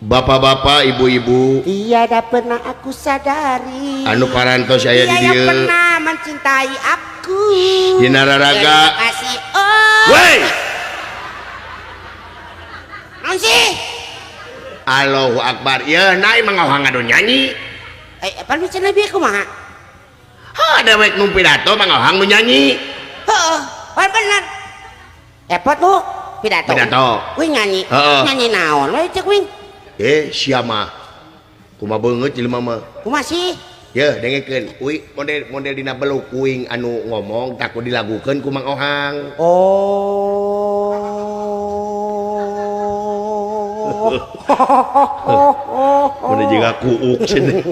Bapak-bapak, ibu-ibu, tiada pernah aku sadari anu parantos aya di dia yang dieu pernah mencintai aku. Dina raraga. Terima kasih. Oh. Woi. Naon sih? Allahu Akbar. Yeuh naik Mang Ohang anu nyanyi. Eh, apa lu cenah bieu kumaha? Ha, dewek nu pidato Mang Ohang nu nyanyi. Heeh, pan bener. Epot bu, pidato. Pidato. Wing nyanyi. Heeh. Nyanyi naon we cek wing? Eh, sia mah. Kumaha beungeut jelema mah. Kumaha sih? Yeuh, dengekeun. Uy, model dina beluk kuing anu ngomong takut dilagukeun ku Mang Ohang. Oh. Mun jiga kuuk cenah.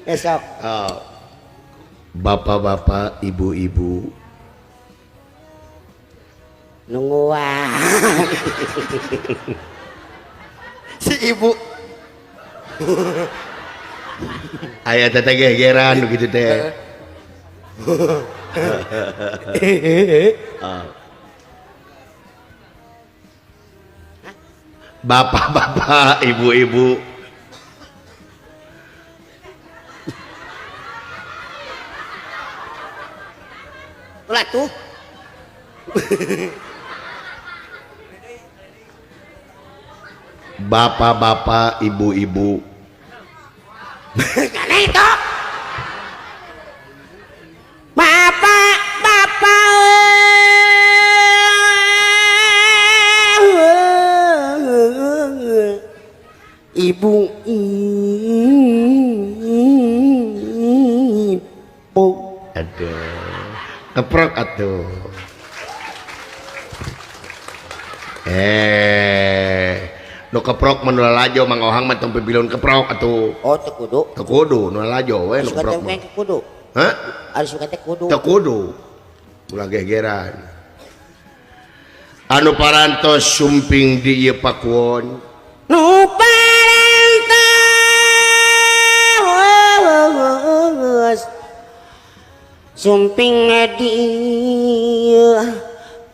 Besok. Oh. Bapak-bapak, ibu-ibu, nungguan. Si ibu aya teh gegeran gitu teh. Bapak-bapak, ibu-ibu, ulah tuh. Bapak-bapak, ibu-ibu. Karena itu. Bapak, bapak, ibu, ibu. Aduh, keprok atuh. Nu keprok mah nu lalajo Mang Ohang mah tong pibilun keprok atuh. Oh, teu kudu. Teu kudu nu lalajo we nu Suka keprok teh mah. kudu. Hah? Ari suka teh kudu. Teu kudu. Ulah gegeran. Anu parantos sumping di ieu pakuon. Nu parantos sumping di ieu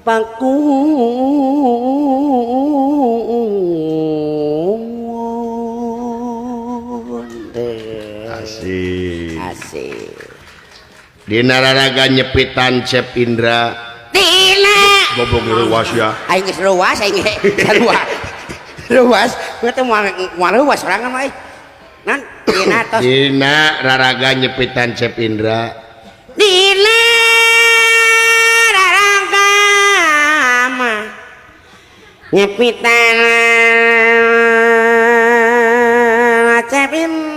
pakuon. Asik. Asik. Dina raraga nyepitan Cep Indra. Dina. Goblok ruas ya. Aing geus ruas aing ge. Sarua. Ruas, gua teh moal ruas sorangan mah. Nan dina tos. Dina raraga nyepitan Cep Indra. Dina raraga mah nyepitan Cep Indra.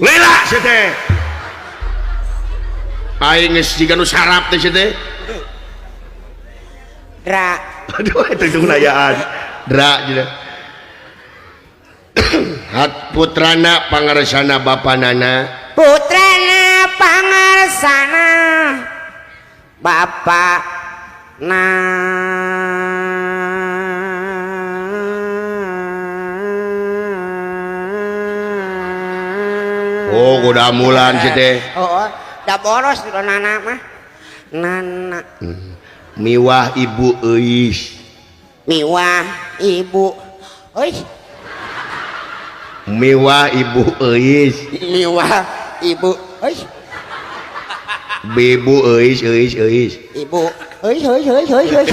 Lila sia teh. Aing geus jiga nu sarap teh sia teh. Dra. Aduh, itu tunggu nayaan. Dra jeung. Hat putrana pangarsana bapanana. Putrana pangarsana bapa na. Oh, godamulan sih teh. Oh, da boros di nana mah. Nana. Miwah ibu euis. Miwah ibu euis. Miwah ibu euis. Miwah ibu euis. Bibu euis euis euis. Ibu euis euis euis euis.